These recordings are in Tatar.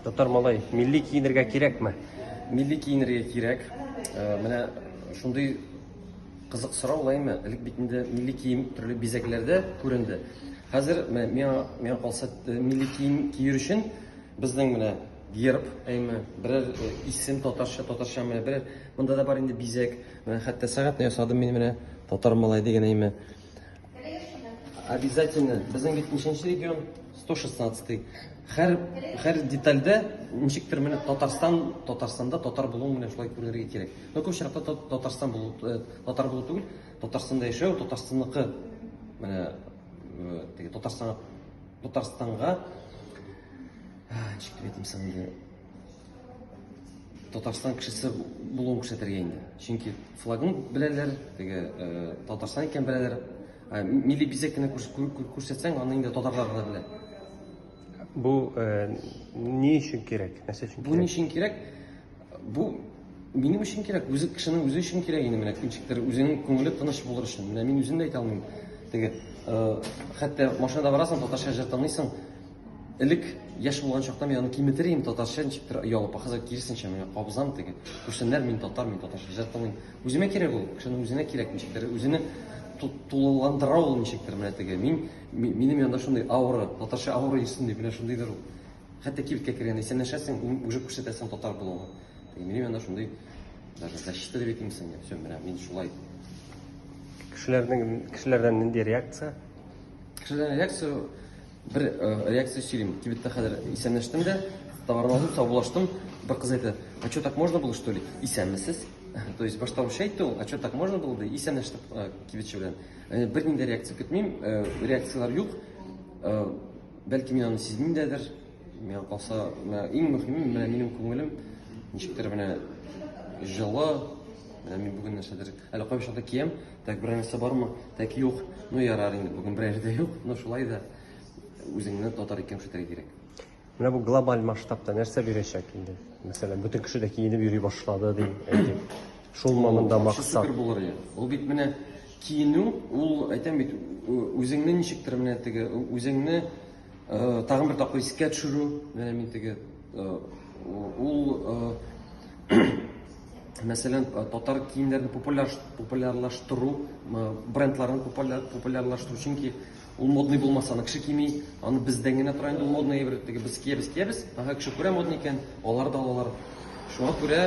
Татар малай, милли киенергә кирәкме? Милли киенергә кирәк. Менә шундый кызык сорау лаймы? Элек бит инде милли кием төрле бизәкләрдә күренде. Хәзер менә миңа калса, милли кием киер өчен безнең менә герб, әйме, берәр исем татарча, татарча менә берәр монда да бар инде бизәк. Менә хәтта сәгатьне ясадым мин менә татар малай дигән әйме. Обязательно. Безнең бит ничәнче регион? 116. Һәр һәр детальдә ничектер менә Татарстан, Татарстанда татар булуың менә шулай күренергә кирәк. Но күп очракта Татарстан булу, татар булу түгел, Татарстанда яшәү, Татарстанныкы менә теге Татарстанга Татарстанга ничек дип әйтим соң инде? Татарстан кешесе булуын күрсәтергә инде. Чөнки флагын беләләр, теге Татарстан икән беләләр. Милли бизәк кенә күрсәтсәң, аны инде татарлар гына белә. Бу ни өчен кирәк? Нәрсә өчен кирәк? Бу ни өчен кирәк? Бу минем өчен кирәк, үзе кешенең үзе өчен кирәк инде менә ничектер үзенең күңеле тыныч булыр өчен. Менә мин үзем дә әйтә алмыйм. Теге хәтта машинада барасың, татарча җыр тыңлыйсың, Элек яшь булган чакта мин аны киметер идем, татарча ничектер оялып, ә хәзер киресенчә, менә кабызам теге. Күрсеннәр, мин татар, мин татарча җыр тыңлыйм. Үземә кирәк ул, кешенең үзенә кирәк ничектер, үзене тулыландыра ул ничектер менә теге. Мин минем янда шундый аура, татарча аура йөрсен дип, менә шундыйдыр ул. Хәтта кибеткә кергәндә исәнләшәсең, уже күрсәтәсең татар булуыңны. Теге минем янда шундый даже защита дип әйтимме соң, все, менә мин шулай. Кешеләрнең кешеләрдән нинди реакция? Кешеләрдән реакция Бер реакция сөйлим. Кибеттә хәзер исәнләштем дә, товарны алдым, саубуллаштым. Бер кыз әйтә, а что так можно было, что ли? Исәнмесез. То есть башта урысча әйтте ул, а что так можно было, ди, исәнләштек кибетче белән. Бернинди реакция көтмим, реакцияләр юк. Бәлки мин аны сизмим дәдер. Миңа калса, менә иң мөһиме, менә минем күңелем ничектер менә җылы. Менә мин бүген нәрсәдер, әле кайбер чакта киям, Так, берәр нәрсә бармы? Так, юк. Ну, ярар инде, бүген берәр дә юк. Но шулай да үзеңне татар икән күрсәтергә кирәк. Менә бу глобаль масштабта нәрсә бирәчәк инде? Мәсәлән, бөтен кеше дә киенеп йөри башлады ди, әйтик. Шулмы монда максат? Супер булыр иде. Ул бит менә киенү, ул әйтәм бит, үзеңне ничектер менә теге, үзеңне тагын бер тапкыр искә төшерү, менә мин теге ул Мәсәлән, татар киемнәрен популяр, популярлаштыру, брендларын популяр, популярлаштыру, чөнки ул модный булмаса, аны кеше кими, аны бездән генә тора инде ул модный әйбер, теге без киябез, киябез, ага, кеше күрә модный икән, алар да алалар. Шуңа күрә,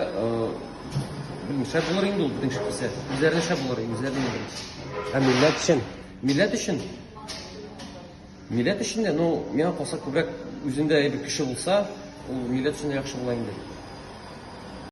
белмим, шәп булыр инде ул бөтен кеше кисә. Үзләренә шәп булыр, үзләренә беренче. Ә милләт өчен? Милләт өчен? Милләт өчен дә, ну, миңа калса, күбрәк үзендә әйбер кеше булса, ул милләт өчен дә яхшы була инде.